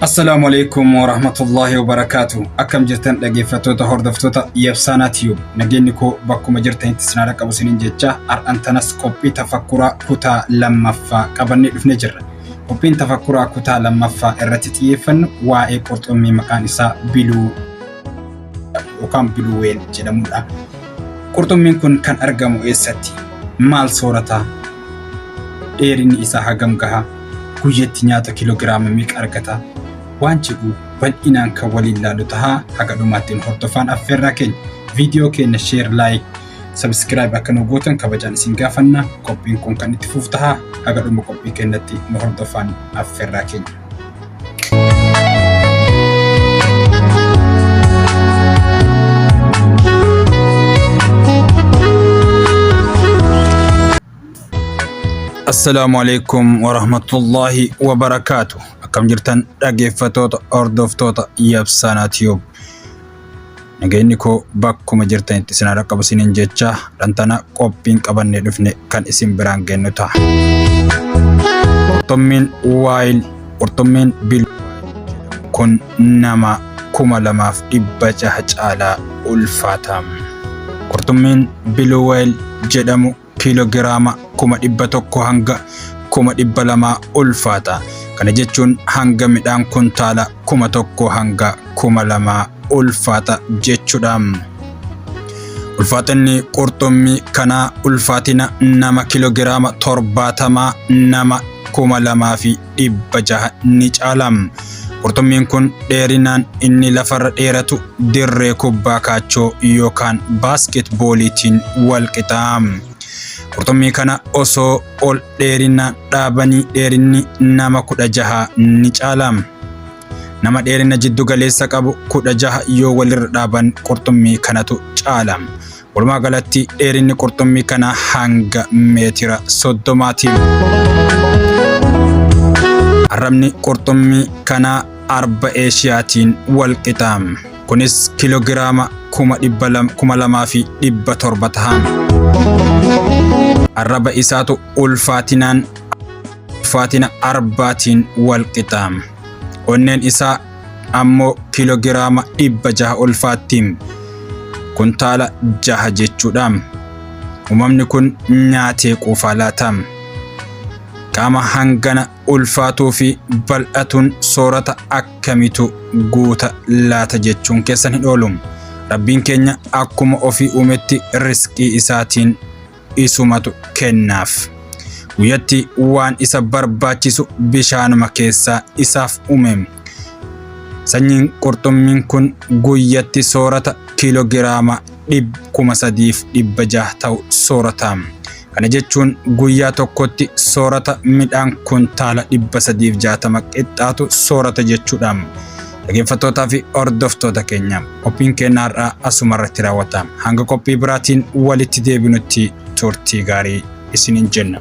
Assalaamu alaikum warahmatullaahi wabarakaatu. Akkam jirtan dhaggeeffattoota hordoftoota Yabsaanaa Tiyuub. Nageenyi koo bakkuma jirtanitti isin haa qabu isiniin jecha har'an tanas qophii tafakkuraa kutaa lammaffaa qabannee dhufnee jirra. Qophiin tafakkuraa kutaa lammaffaa irratti xiyyeeffannu waa'ee qurxummii maqaan isaa biluu yookaan biluu weel jedhamudha. Qurxummiin kun kan argamu eessatti? Maal soorata? Dheerinni isaa hagam gaha? Guyyatti nyaata kiiloogiraama meeqa argata? Waan jedhu bal'inaan kan waliin laalu tahaa haga dhumaatti nu hordofaan affeerraa keenya. Viidiyoo keenya share, like, subscribe akka nu gootan kabajaan isin gaafanna. Qophiin kun kan itti fufu tahaa haga dhuma qophii keenyatti nu hordofaan affeerraa keenya. Assalaamu alaikum warahmatullaahi wabarakaatu. Akkam jirtan dhaggeeffattoota hordoftoota Yabsaanaa Tiyuub. Nageenyi koo bakkuma jirtanitti isin haa dhaqqabu isiniin jecha dhantana qophiin qabannee dhufne kan isin biraan geennu ta'a. Qurxummiin waayil qurxummiin bil kun nama 2600 caalaa ulfaata. Qurxummiin biluu wayil jedhamu kiiloogiraama 100,000 hanga 200,000 ulfaata. Kana jechuun hanga midhaan kuntaala 1000 hanga 2000 ulfaata jechuudha. Ulfaatinni qurxummii kanaa ulfaatina nama kiiloogiraama 70 nama 2600 ni caala. Qurxummiin kun dheerinaan inni lafarra dheeratu dirree kubbaa kaachoo yookaan baaskeetbooliitiin wal qixa. Qurxummii kana osoo ol dheerinaan dhaabanii dheerinni nama 16 ni caala. Nama dheerina jiddu galeessa qabu 16 yoo walirra dhaaban qurxummii kanatu caala. Walumaa galatti dheerinni qurxummii kanaa hanga meetira 30ti. Arrabni qurxummii kanaa arba Eeshiyaatiin wal qixa. Kunis kiiloogiraama 2700 taha. Arraba isaatu ulfaatinaan ulfaatina arbaatiin wal qixa. Onneen isaa ammoo kiiloogiraama 600 ulfaatti. Kuntaala 6 jechuudha. Uumamni kun nyaatee quufaa laata. Qaama hangana ulfaatuu fi bal'atuun soorata akkamitu guuta laata jechuun keessan hin oolu. Rabbiin keenya akkuma ofii uumetti risqii isaatiin isumatu kennaaf. Guyyatti waan isa barbaachisu bishaanuma keessaa isaaf uume. Sanyiin qurxummiin kun guyyatti soorata kiiloogiraama 3600 ta'u soorata. Kana jechuun guyyaa tokkotti soorata midhaan kuntaala 360 qixxaatu soorata jechuudha. Dhaggeeffattootaa fi hordoftoota keenya qophiin keenya har'aa asuma irratti raawwata. Hanga qophii biraatiin walitti deebinutti turtii gaarii isiniin jenna.